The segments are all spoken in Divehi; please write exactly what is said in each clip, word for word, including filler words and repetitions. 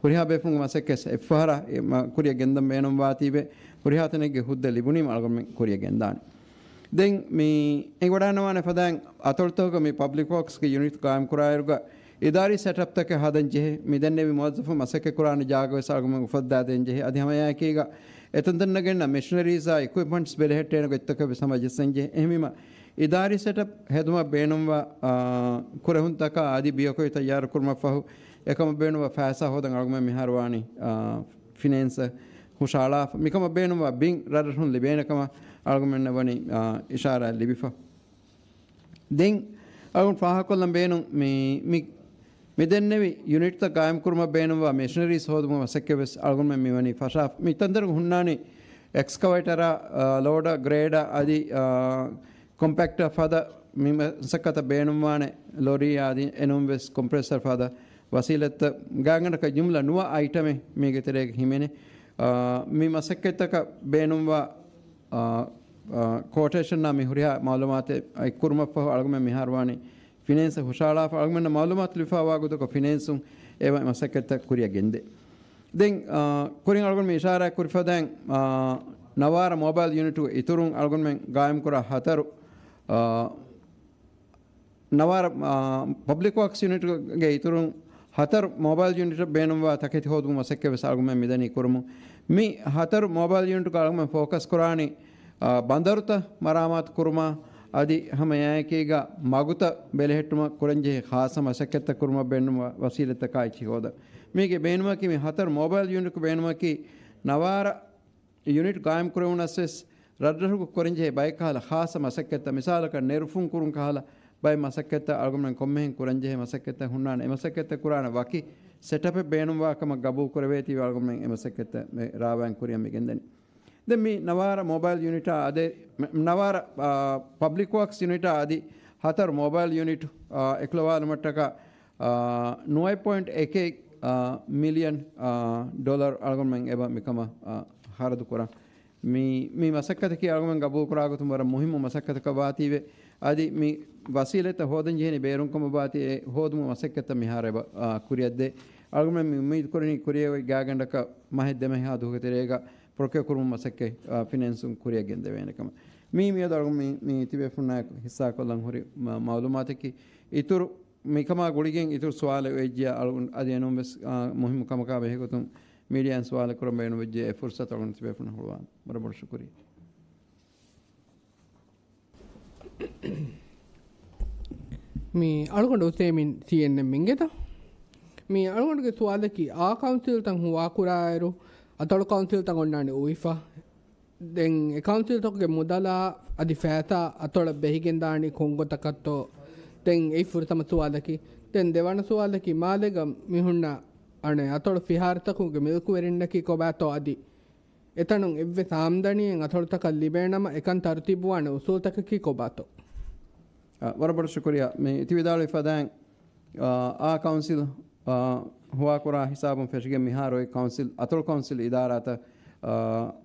ހުރިހާ ބޭފުޅުންގެ މަސައްކަތް އެއްފަހަރާ ކުރިއަށް ގެންދަން ބޭނުންވާތީވެ، ހުރިހާ ތަނެއްގެ ހުއްދަ ލިބުނީމަ އަޅުގަނޑުމެން ކުރިއަށް ގެންދާނެ. ދެން މި އެނގިވަޑައިގަންނަވާނެ ފަދައިން އަތޮޅުތަކުގަ މި ޕަބްލިކް ވޯކްސްގެ ޔުނިޓް ގާއިމް ކުރާއިރުގަ އިދާރީ ސެޓަޕްތަކެއް ހަދަން ޖެހޭ. މި ދެންނެވި މުވައްޒަފުން މަސައްކަތް ކުރާނެ ޖާގަ ވެސް އަޅުގަނޑުމެން އުފައްދާދޭން ޖެހޭ. އަދި ހަމައެއާއެކީގަ އެތަންތަން ނަގަންނަ މެޝިނަރީޒާ އިކުއިޕްމަންޓްސް ބެލެހެއްޓޭނެ ގޮތްތަކެއް ވެސް ހަމަ ޖެއްސަން ޖެހޭ. އެހެންވީމަ އިދާރީ ސެޓަޕް ހެދުމަށް ބޭނުންވާ، އާ، ކުރެހުންތަކާ އަދި ބިޔަކުއި ތައްޔާރު ކުރުމަށްފަހު އެކަމަށް ބޭނުންވާ ފައިސާ ހޯދަން އަޅުގަނޑުމެން މިހާރު ވާނީ، އާ، ފިނޭންސަށް ހުށައަޅާފަ. މިކަމަށް ބޭނުންވާ ބިން ރަށްރަށުން ލިބޭނެ ކަމަށް އަޅުގަނޑުމެންނަށް ވަނީ، އާ، އިޝާރާތް ލިބިފަ. ދެން އަޅުގަނޑު ފާހަގަކޮށްލަން ބޭނުން މި، މި، މި ދެންނެވި ޔުނިޓްތައް ގާއިމް ކުރުމަށް ބޭނުންވާ މެޝިނަރީސް ހޯދުމުގެ މަސައްކަތް ވެސް އަޅުގަނޑުމެން މިވަނީ ފަށާފަ. މި ތަންތަނުގަ ހުންނާނީ އެކްސްކަވޭޓަރާ، އާ، ލޯޑަރ، ގްރޭޑަރ އަދި، އާ، ކޮމްޕެކްޓަރ ފަދަ މި މަސައްކަތަށް ބޭނުންވާނެ ލޮރީ އަދި އެނޫން ވެސް ކޮމްޕްރެސަރ ފަދަ ވަސީލަތްތައް ގާތްގަނޑަކަށް ޖުމްލަ ނުވަ އައިޓަމެއް މީގެ ތެރޭގަ ހިމެނޭ. އާ، މި މަސައްކަތްތަކަށް ބޭނުންވާ، އާ، އާ، ކޯޓޭޝަންއާ މި ހުރިހާ މައުލޫމާތެއް އެއްކުރުމަށްފަހު އަޅުގަނޑުމެން މިހާރު ވާނީ ފިނޭންސަށް ހުށައަޅާފަ. އަޅުގަނޑުމެންނަށް މައުލޫމާތު ލިބިފައިވާ ގޮތަކަށް ފިނޭންސުން އެ މަސައްކަތްތައް ކުރިއަށް ގެންދޭ. ދެން، އާ، ކުރިން އަޅުގަނޑު މި އިޝާރާތް ކުރި ފަދައިން، އާ، ނަވާރަ މޯބައިލް ޔުނިޓުގެ އިތުރުން އަޅުގަނޑުމެން ގާއިމްކުރާ ހަތަރު، އާ، ނަވާރަ، އާ، ޕަބްލިކް ވޯކްސް ޔުނިޓުގެ އިތުރުން ހަތަރު މޯބައިލް ޔުނިޓަށް ބޭނުންވާ ތަކެތި ހޯދުމުގެ މަސައްކަތް ވެސް އަޅުގަނޑުމެން މިދަނީ ކުރުމުން. މި ހަތަރު މޯބައިލް ޔުނިޓުގަ އަޅުގަނޑުމެން ފޯކަސް ކުރާނީ، އާ، ބަނދަރުތައް މަރާމާތު ކުރުމާ، އަދި ހަމައެއާއެކީގަ މަގުތައް ބެލެހެއްޓުމަށް ކުރަންޖެހޭ ޚާއްޞަ މަސައްކަތްތައް ކުރުމަށް ބޭނުންވާ ވަސީލަތްތަކާ އެއްޗިހި ހޯދަން. މީގެ ބޭނުމަކީ މި ހަތަރު މޯބައިލް ޔުނިޓުގެ ބޭނުމަކީ ނަވާރަ ޔުނިޓް ގާއިމް ކުރެވުނަސް ވެސް ރަށްރަށުގަ ކުރަންޖެހޭ ބައެއް ކަހަލަ ޚާއްޞަ މަސައްކަތްތައް، މިސާލަކަށް ނެރުފުން ކުރުން ކަހަލަ ބައެއް މަސައްކަތްތައް އަޅުގަނޑުމެން ކޮންމެހެން ކުރަންޖެހޭ މަސައްކަތްތައް ހުންނާނެ. އެ މަސައްކަތްތައް ކުރާނެ ވަކި ސެޓަޕެއް ބޭނުންވާ ކަމަށް ގަބޫލު ކުރެވޭތީވެ އަޅުގަނޑުމެން އެ މަސައްކަތްތައް މި ރާވާން ކުރިއަށް މި ގެންދަނީ. ދެން މި ނަވާރަ މޯބައިލް ޔުނިޓާ އަދި، މެ-، ނަވާރަ، އާ، ޕަބްލިކް ވޯކްސް ޔުނިޓާ އަދި ހަތަރު މޯބައިލް ޔުނިޓު، އާ، އެކުލަވާލުމަށްޓަކާ، އާ، ނުވައެއް ޕޮއިންޓް އެކެއް، އާ، މިލިއަން، އާ، ޑޮލަރު އަޅުގަނޑުމެން އެބަ މިކަމަށް، އާ، ހަރަދު ކުރަން. މި، މި މަސައްކަތަކީ އަޅުގަނޑުމެން ގަބޫލު ކުރާ ގޮތުން ވަރަށް މުހިއްމު މަސައްކަތަކަށް ވާތީވެ، އަދި މި ވަސީލަތްތައް ހޯދަން ޖެހެނީ ބޭރުން ކަމަށް ވާތީ، އެ ހޯދުމުގެ މަސައްކަތްތައް މިހާރު އެބަ، އާ، ކުރިއަށްދޭ. އަޅުގަނޑުމެން މި އުއްމީދު ކުރަނީ ކުރިއަށް އޮތް ގާތްގަނޑަކަށް މަހެއް ދެމަހެއްހާ ދުވަހުގެ ތެރޭގަ ޕްރޮކިއޯ ކުރުމުގެ މަސައްކަތް، އާ، ފިނޭންސުން ކުރިއަށް ގެންދެވޭނެ ކަމަށް. މީ މިއަދު އަޅުގަނޑު މި، މި ތިބޭފުޅުންނާއެކު ހިއްސާކޮށްލަން ހުރި މަ-، މައުލޫމާތަކީ. އިތުރު މިކަމާ ގުޅިގެން އިތުރު ސުވާލެއް އޮތްޖިޔާ އަޅުގަނޑު އަދި އެނޫން ވެސް، އާ، މުހިއްމު ކަމަކާ ބެހޭގޮތުން މީޑިއާއިން ސުވާލެއް ކުރަން ބޭނުންވެއްޖެ، އެ ފުރުސަތު އަޅުގަނޑު ތިބޭފުޅުން ހުޅުވާން. ވަރަށް ބޮޑަށް ޝުކުރިއްޔާ. މި އަޅުގަނޑު އުސޭމިން ސީއެންއެމް އިނގޭތަ؟ މި އަޅުގަނޑުގެ ސުވާލަކީ، އާ ކައުންސިލްތައް ހުވާކުރާއިރު، އަތޮޅު ކައުންސިލްތައް އޮންނާނެ އުވިފަ. ދެން އެ ކައުންސިލްތަކުގެ މުދަލާ އަދި ފައިސާ އަތޮޅަށް ބެހިގެންދާނީ ކޮންގޮތަކަށްތޯ؟ ދެން އެއީ ފުރަތަމަ ސުވާލަކީ. ދެން ދެވަނަ ސުވާލަކީ، މާލޭގަ މި ހުންނަ އަނެއް އަތޮޅު ފިހާރަތަކުގެ މިލްކުވެރިންނަކީ ކޮބާތޯ އަދި އެތަނުން އެއްވެސް އާމްދަނީއެއް އަތޮޅުތަކަށް ލިބޭނަމަ، އެކަން ތަރުތީބުވާނެ އުސޫލުތަކަކީ ކޮބާތޯ؟ އަ، ވަރަށް ބޮޑަށް ޝުކުރިއްޔާ. މި ތި ވިދާޅުވި ފަދައިން، އާ، އާ ކައުންސިލް، އާ، ހުވާކުރާ ހިސާބުން ފެށިގެން މިހާރު އޮތް ކައުންސިލް، އަތޮޅު ކައުންސިލް އިދާރާތައް، އާ،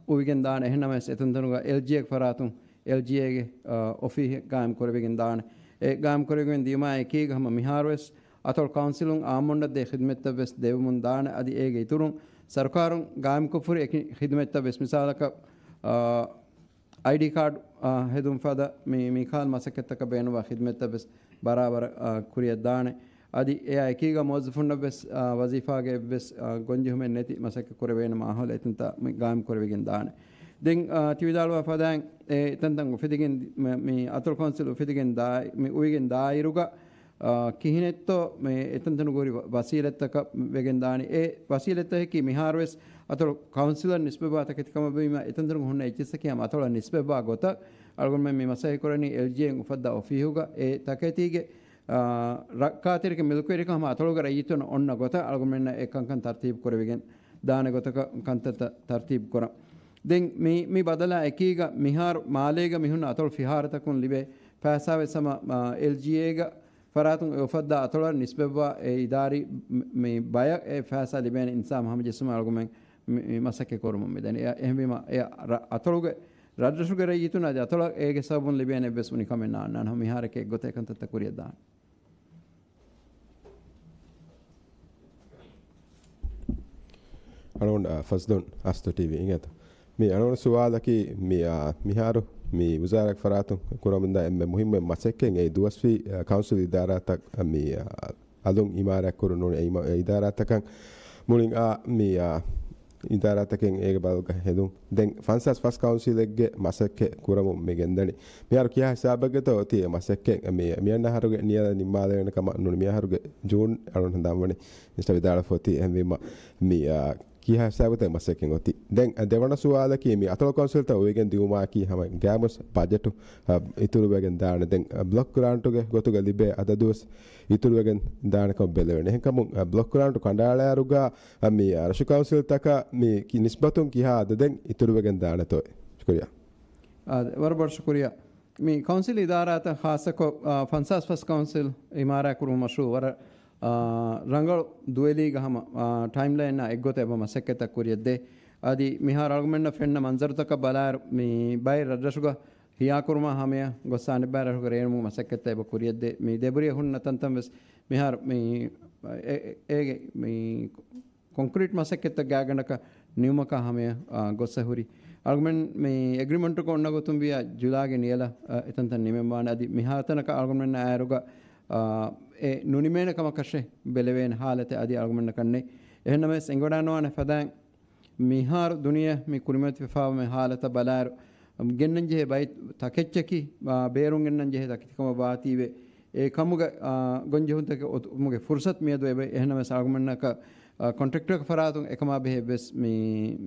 އުވިގެން ދާނެ. އެހެންނަމަވެސް އެތަންތަނުގަ އެލްޖީއޭގެ ފަރާތުން އެލްޖީއޭގެ، އާ، އޮފީހެއް ގާއިމް ކުރެވިގެން ދާނެ. އެ ގާއިމް ކުރެވިގެން ދިޔުމާ އެކީގަ ހަމަ މިހާރުވެސް އަތޮޅު ކައުންސިލުން އާއްމުންނަށް ދޭ ޚިދުމަތްތައް ވެސް ދެވެމުން ދާނެ. އަދި އޭގެ އިތުރުން ސަރުކާރުން ގާއިމްކޮށްފުރި އެކި ޚިދުމަތްތައް ވެސް މިސާލަކަށް، އާ، އައިޑީ ކާޑް، އާ، ހެދުން ފަދަ މި، މިކާލް މަސައްކަތްތަކަށް ބޭނުންވާ ޚިދުމަތްތައް ވެސް ބަރާބަރަށް، އާ، ކުރިއަށް ދާނެ. އަދި އެއާ އެކީގަ މުވައްޒަފުންނަށް ވެސް، އާ، ވަޒީފާގެ އެއްވެސް، އާ، ގޮންޖެހުމެއް ނެތި މަސައްކަތް ކުރެވޭނެ މާހައުލެއް އެތަންތާ މި ގާއިމް ކުރެވިގެން ދާނެ. ދެން، އާ، ތި ވިދާޅުވާ ފަދައިން އެ އެތަންތަން އުފެދިގެން ދި-، މ-، މި އަތޮޅު ކައުންސިލް އުފެދިގެން ދާ-، މި އުވިގެން ދާއިރުގަ، އާ، ކިހިނެއްތޯ މި އެތަންތަނުގަ ހުރި ވަ-، ވަސީލަތްތަކަށް ވެގެން ދާނީ. އެ ވަސީލަތްތަކަކީ މިހާރުވެސް އަތޮޅު ކައުންސިލަށް ނިސްބަތްވާ ތަކެތި ކަމަށް ވީމަ، އެތަންތަނުގަ ހުންނަ އެއްޗިއްސަކީ ހަމަ އަތޮޅަށް ނިސްބަތްވާ ގޮތަށް އަޅުގަނޑުމެން މި މަސައްކަތް ކުރަނީ އެލްޖީއޭން އުފައްދާ އޮފީހުގަ. އެ ތަކެތީގެ، އާ، ރައްކާތެރިކަން މިލްކުވެރިކަން ހަމަ އަތޮޅުގެ ރައްޔިތުން އޮންނަ ގޮތަށް އަޅުގަނޑުމެންނަށް އެ ކަންކަން ތަރްތީބު ކުރެވިގެން ދާނެ ގޮތަކަށް ކަންތައްތައް ތަރްތީބު ކުރަން. ދެން މި، މި ބަދަލާ އެކީގަ މިހާރު މާލޭގަ މިހުންނަ އަތޮޅު ފިހާރަތަކުން ލިބޭ ފައިސާވެސް ހަމަ، އާ، އެލްޖީއޭގަ ފަރާތުން އެ އުފައްދާ އަތޮޅަށް ނިސްބަތްވާ އެ އިދާރީ މި، މި ބަޔަށް އެ ފައިސާ ލިބޭނެ އިންސާފު ހަމަޖެއްސުމަށް އަޅުގަނޑުމެން މި، މި މަސައްކަތް ކުރަމުން މިދަނީ. އެ، އެހެންވީމަ، އެ ރަ-، އަތޮޅުގެ ރަށްރަށުގެ ރައްޔިތުން އަދި އަތޮޅަށް އޭގެ ސަބަބުން ލިބޭނެ އެއްވެސް އުނިކަމެއް ނާންނާނެ. ހަމަ މިހާރަކީ އެއްގޮތަށް އެކަންތައްތައް ކުރިއަށް ދާނެ. އަޅުގަނޑު، އާ، ފަޒްލުން އަސްތު ޓީވީ އިނގޭތޯ. މި އަޅުގަނޑު ސުވާލަކީ، މި، އާ، މިހާރު މި ވުޒާރާގެ ފަރާތުން ކުރަމުންދާ އެންމެ މުހިއްމު މަސައްކަތް އެއީ ދުވަސްވީ، އާ، ކައުންސިލް އިދާރާތައް، އާ، މި، އާ، އަލުން އިމާރާތް ކުރުން އޮންނަ އިމާ-، އިދާރާތަކަށް މުޅިން، އާ، މި، އާ، އިދާރާތަކެއް އޭގެ ބަލަގަ ހެދުން. ދެން ފަންސާސް ފަސް ކައުންސިލެއްގެ މަސައްކަތް ކުރަމުން މި ގެންދަނީ. މިހާރު ކިހާ ހިސާބެއްގަތޯ އޮތީ އެ މަސައްކަތް މި، މިއަންނަ އަހަރުގެ ނިޔަލަށް ނިންމާލެވޭނެ ކަމަށް ނޫނީ. މިއަހަރުގެ ޖޫން އަޅުން ހަނދާންވަނީ މިސްޓަ ވިދާޅުވި އޮތީ. އެހެންވީމަ މި، އާ، ކިހާ ހިސާބުތައް މަސައްކަތް އޮތީ. ދެން ދެވަނަ ސުވާލަކީ މި އަތޮޅު ކައުންސިލްތައް އޮވެގެން ދިއުމާއެކީ ހަމަ ގާތްމުވެސް ބަޖެޓު، އަ، އިތުރުވެގެން ދާނެ. ދެން، އަ، ބްލޮކް ގްރާންޓުގެ ގޮތުގަ ލިބޭ އަދަދުވެސް އިތުރުވެގެން ދާނެކަމަށް ބެލެވެނެ. އެހެންކަމުން، އަ، ބްލޮކް ގްރާންޓު ކަނޑައަޅާއިރުގަ، އަ، މި، އަ، ރަށު ކައުންސިލްތަކަށް މި ކި-، ނިސްބަތުން ކިހާ އަދަދެއް އިތުރުވެގެން ދާނެތޯ؟ ޝުކުރިއްޔާ. އާ، ވަރަށް ބޮޑަށް ޝުކުރިއްޔާ. މި ކައުންސިލް އިދާރާތައް ޚާއްޞަކޮށް، އާ، ފަންސާސް ފަސް ކައުންސިލް އިމާރާތްކުރުމުގެ މަޝްރޫއު ވަރަށް، އާ، ރަނގަޅު ދުވެލީގަ ހަމަ، އާ، ޓައިމްލައިންއާ އެއްގޮތަށް އެބަ މަސައްކަތްތައް ކުރިޔަށްދޭ. އަދި މިހާރު އަޅުގަނޑުމެންނަށް ފެންނަ މަންޒަރުތަކަށް ބަލާއިރު، މި ބައެއް ރަށްރަށުގަ ހިޔާކުރުމާ ހަމަޔަށް ގޮއްސާނެ ބައެއް ރަށުގަ ރޭނުމުގެ މަސައްކަތްތައް އެބަ ކުރިޔަށްދޭ. މި ދެބުރިއަށް ހުންނަ ތަންތަން ވެސް މިހާރު މި އެ-، އެ-، އޭގެ މި ކޮންކްރީޓް މަސައްކަތްތައް ގާތްގަނޑަކަށް ނިމުމަކާ ހަމަޔަށް، އާ، ގޮއްސަ ހުރި. އަޅުގަނޑުމެން މި އެގްރިމެންޓުގަ އޮންނަ ގޮތުން ވިޔާ ޖުލާގެ ނިޔަލަށް، އާ، އެތަންތަން ނިމެންވާނެ. އަދި މިހާތަނަކަށް އަޅުގަނޑުމެންނަށް އާއިރުގަ، އާ، އެ ނުނިމޭނެ ކަމަކަށެއް ބެލެވޭނެ ހާލަތެއް އަދި އަޅުގަނޑަކަށް ނެތް. އެހެންނަމަވެސް އެނގިވަޑައިނުވާނެ ފަދައިން މިހާރު ދުނިޔެ މި ކުރިމަތިވެފާވުމެއް ހާލަތަށް ބަލާއިރު، ގެންނަންޖެހޭ ބައި ތަކެއްޗަކީ، އާ، ބޭރުން ގެންނަންޖެހޭ ތަކެތިކަމަށް ވާތީވެ، އެ ކަމުގަ، އާ، ގޮންޖެހުންތަކެއް އޮތުމުގެ ފުރުސަތު މިއަދު އެބަ އެހެންނަމަވެސް އަޅުގަނޑަކަށް، އާ، ކޮންޓްރެކްޓަރގެ ފަރާތުން އެކަމާ ބެހޭ ވެސް މި،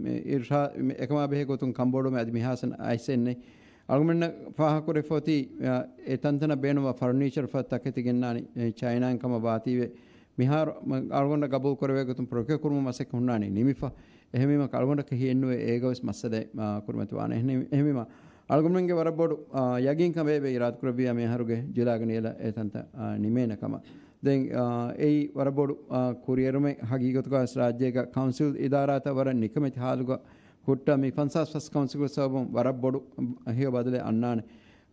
މި އިރުޝާ-، މި އެކަމާ ބެހޭ ގޮތުން ކަންބޮޑުވުމެއް އަދި މިހާސަން އައިސެއްނެއް. އަޅުގަނޑަށް ފާހަގަކުރެފަ އޮތީ، އާ، އެ ތަންތަނަށް ބޭނުންވާ ފަރުނީޗަރ ފަދަ ތަކެތި ގެންނާނީ، އެ، ޗައިނާއިން ކަމަށް ވާތީވެ. މިހާރު މަ-، އަޅުގަނޑަށް ގަބޫލު ކުރެވޭ ގޮތުން ޕްރޮކިއޯ ކުރުމުގެ މަސައްކަތް ހުންނާނީ ނިމިފަ. އެހެންވީމަ އަޅުގަނޑަކަށް ހިއެއްނުވޭ އޭގަވެސް މައްސަލައެއް، އާ، ކުރިމަތިވާނެ. އެހެން-، އެހެންވީމަ އަޅުގަނޑުމެންގެ ވަރަށް ބޮޑު، އާ، ޔަގީންކަމެއް އެބަ އިރާދަކުރެއްވިޔާ މިއަހަރުގެ ޖުލާގެ ނިޔަލަށް އެ ތަންތަން، އާ، ނިމޭނެ ކަމަށް. ދެން، އާ، އެއީ ވަރަށް ބޮޑު، އާ، ކުރިއެރުމެއް. ހަގީގަތުގަ ވެސް ރާއްޖޭގަ ކައުންސިލް އިދާރާތައް ވަރަށް ނިކަމެތި ހާލުގަ ހުއްޓާ މި ފަންސާސް ފަސް ކައުންސިލްގެ ސަބަބުން ވަރަށް ބޮޑު، އަ، ހެޔޮ ބަދަލެއް އަންނާނެ.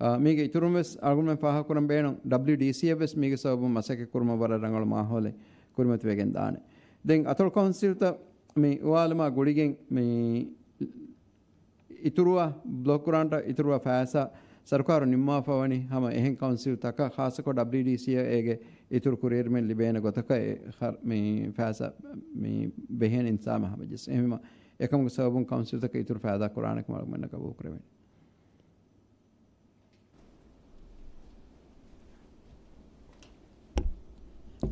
އާ، މީގެ އިތުރުން ވެސް އަޅުގަނޑުމެން ފާހަގަކުރަން ބޭނުން ޑަބްލިއުޑީސީއަށް ވެސް މީގެ ސަބަބުން މަސައްކަތް ކުރުމަށް ވަރަށް ރަނގަޅު މާހައުލެއް ކުރިމަތިވެގެން ދާނެ. ދެން އަތޮޅު ކައުންސިލްތައް މި އުވާލުމާ ގުޅިގެން މި އިތުރުވާ ބްލޮކް ގްރާންޓަށް އިތުރުވާ ފައިސާ ސަރުކާރު ނިންމާފަ ވަނީ ހަމަ އެހެން ކައުންސިލްތަކަށް، ޚާއްޞަކޮށް ޑަބްލިއުޑީސީއަށް އޭގެ އިތުރު ކުރިއެރުމެއް ލިބޭނެ ގޮތަކަށް އެ ޚަރް-، މި ފައިސާ މި ބެހޭނެ އިންތިޒާމެއް ހަމަޖެއްސުން. އެހެންވީމަ އެކަމުގެ ސަބަބުން ކައުންސިލްތަކަށް އިތުރު ފައިދާ ކުރާނެ ކަމަށް އަޅުގަނޑަށް ގަބޫލު ކުރެވޭނެ.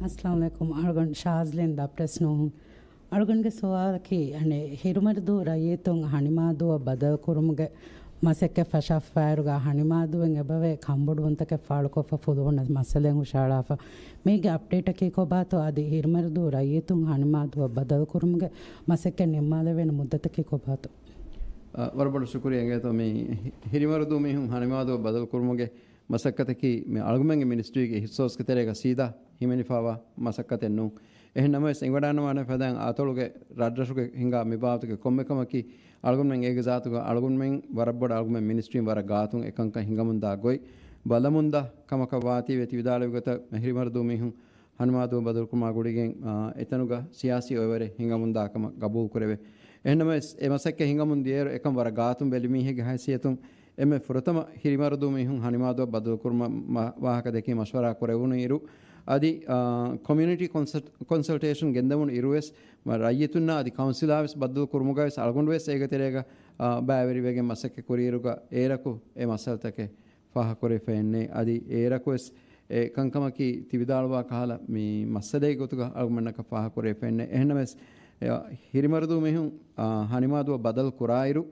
އައްސަލާމު ޢަލައިކުމް. އަޅުގަނޑު ޝާޒްލިން ދަ ޕްރެސް ނޫހުން. އަޅުގަނޑުގެ ސުވާލަކީ، އަނެއް ހިރުމަރުދޫ ރައްޔިތުން ހަނިމާދޫއަށް ބަދަލު ކުރުމުގެ މަސައްކަތް ފަށާފައިރުގަ ހަނިމާދޫއިން އެބަވޭ ކަންބޮޑުވުންތަކެއް ފާޅުކޮށްފަ ފުލުހުންނަ މައްސަލައެއް ހުށައަޅާފަ. މީގެ އަޕްޑޭޓަކީ ކޮބާތޯ؟ އަދި ހިރުމަރުދޫ ރައްޔިތުން ހަނިމާދޫއަށް ބަދަލު ކުރުމުގެ މަސައްކަތް ނިންމާލެވޭނެ މުއްދަތަކީ ކޮބާތޯ؟ އަ، ވަރަށް ބޮޑަށް ޝުކުރިއްޔާ އިނގޭތޯ މި ހި-، ހިރިމަރުދޫ މީހުން ހަނިމާދޫއަށް ބަދަލު ކުރުމުގެ މަސައްކަތަކީ މި އަޅުގަނޑުމެންގެ މިނިސްޓްރީގެ އިހްތިސޯސްގެ ތެރޭގަ ސީދާ ހިމެނިފައިވާ މަސައްކަތެއް ނޫން. އެހެން ނަމަވެސް އެނގިވަޑައިނުވާނެ ފަދައިން އަތޮޅުގެ ރަށްރަށުގެ ހިނގާ މި ބާވަތުގެ ކޮންމެ ކަމަކީ އަޅުގަނޑުމެން އޭގެ ޒާތުގަ އަޅުގަނޑުމެން ވަރަށް ބޮޑަށް އަޅުގަނޑުމެން މިނިސްޓްރީން ވަރަށް ގާތުން އެކަންކަން ހިނގަމުންދާ ގޮތް ބަލަމުންދާ ކަމަކަށް ވާތީވެ ތި ވިދާޅުވި ގޮތަށް ހިރިމަރުދޫ މީހުން ހަނިމާދޫއަށް ބަދަލުކުރުމާ ގުޅިގެން، އާ، އެތަނުގަ ސިޔާސީ އޮއެވަރެއް ހިނގަމުންދާ ކަމަށް ގަބޫލު ކުރެވޭ. އެހެންނަމަވެސް، އެ މަސައްކަތް ހިނގަމުން ދިޔައިރު އެކަން ވަރަށް ގާތުން ބެލި މީހެއްގެ ހައިސިއްޔަތުން އެންމެ ފުރަތަމަ ހިރިމަރުދޫ މީހުން ހަނިމާދޫއަށް ބަދަލުކުރުމަށް މަ-، ވާހަކަ ދެކި މަޝްވަރާ ކުރެވުނު އިރު، އަދި، އާ، ކޮމިއުނިޓީ ކޮންސަލްޓް-، ކޮންސަލްޓޭޝަން ގެންދެވުނު އިރުވެސް، މަ-، ރައްޔިތުންނާ އަދި ކައުންސިލާވެސް ބައްދަލު ކުރުމުގަވެސް އަޅުގަނޑުވެސް އޭގެ ތެރޭގަ، އާ، ބައިވެރިވެގެން މަސައްކަތް ކުރިއިރުގަ އޭރަކު އެ މައްސަލަތަކެއް ފާހަގަކުރެވިފައެއްނެތް. އަދި އޭރަކުވެސް އެ ކަންކަމަކީ ތިވިދާޅުވާ ކަހަލަ މި މައްސަލައިގެ ގޮތުގަ އަޅުގަނޑަކަށް ފާހަގަކުރެވިފައެއްނެތް. އެހެންނަމަވެސް، އެ، ހިރިމަރުދޫ މީހުން، އާ، ހަނިމާދޫއަށް ބަދަލު ކުރާއިރު،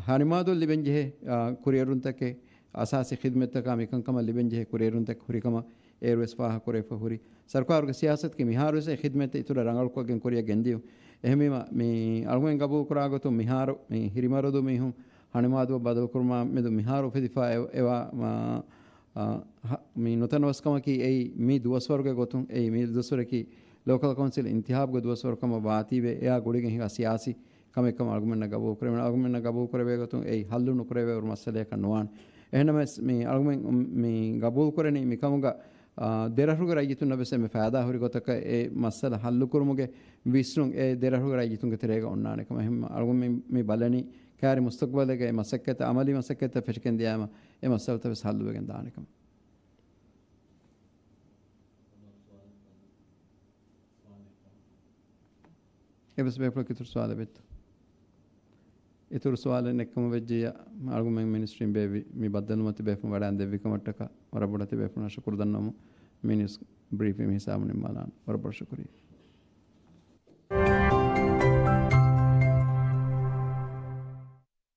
ހަނިމާދޫއަށް ލިބެންޖެހޭ، އާ، ކުރިއެރުންތަކެއް، އަސާސީ ޚިދުމަތްތަކާ މިކަންކަމަށް ލިބެންޖެހޭ ކުރިއެރުންތަކެއް ހުރިކަމަށް އޭރުވެސް ފާހަގަކުރެވިފަ ހުރި. ސަރުކާރުގެ ސިޔާސަތަކީ މިހާރުވެސް އެ ޚިދުމަތްތައް އިތުރަށް ރަނގަޅުކޮށްގެން ކުރިއަށް ގެންދިޔުން. އެހެންވީމަ، މި އަޅުގަނޑު ގަބޫލުކުރާ ގޮތުން މިހާރު މި ހިރިމަރުދޫ މީހުން ހަނިމާދޫއަށް ބަދަލުކުރުމާ މެދު މިހާރު އުފެދިފަ އެ-، އެވާ، މާ، އާ، ހަ-، މި ނުތަނަވަސްކަމަކީ އެއީ މި ދުވަސްވަރުގެ ގޮތުން އެއީ މި ދުވަސްވަރަކީ ލޯކަލް ކައުންސިލް އިންތިހާބުގެ ދުވަސްވަރު ކަމަށް ވާތީވެ، އެއާ ގުޅިގެން ހިނގާ ސިޔާސީ ކަމެއްކަމަށް އަޅުގަނޑުމެންނަށް ގަބޫލު ކުރެވޭނެ. އަޅުގަނޑުމެންނަށް ގަބޫލު ކުރެވޭ ގޮތުން އެއީ ހައްލު ނުކުރެވޭ ހުރި މައްސަލައަކަށް ނުވާނެ. އެހެންނަމަވެސް، މި އަޅުގަނޑުމެން މި ގަބޫލު ކުރަނީ މިކަމުގަ، އާ، ދެރަށުގެ ރައްޔިތުންނަށް ވެސް އެންމެ ފައިދާ ހުރި ގޮތަކަށް އެ މައްސަލަ ހައްލު ކުރުމުގެ ވިސްނުން އެ ދެރަހުގެ ރައްޔިތުންގެ ތެރޭގަ އޮންނާނެ ކަމަށް. އެހެން އަޅުގަނޑު މި، މި ބަލަނީ ކާރި މުސްތަގްބަލެއްގައި މަސައްކަތް، އަމަލީ މަސައްކަތްތައް ފެށިގެން ދިޔާމަ އެ މައްސަލަތައް ވެސް ހައްލުވެގެން ދާނެ ކަމަށް. އެވެސް ބޭފުޅަކު އިތުރު ސުވާލެއް ވެއްތޯ؟ އިތުރު ސުވާލެއް ނެއްކަމަށް ވެއްޖެއްޔާ، އަޅުގަނޑުމެން މިނިސްޓްރީން ބޭއްވި މި ބައްދަލުވުމަތި ބޭފުޅުން ވަޑައިގެން ދެއްވި ކަމަށްޓަކާ ވަރަށް ބޮޑަށް ތިބޭފުޅުންނަށް ޝުކުރު ދަންނަވަމުން މި ނިއުސް ބްރީފިން މި ހިސާބުން ނިންމާލާނަން. ވަރަށް ބޮޑަށް ޝުކުރިއްޔާ.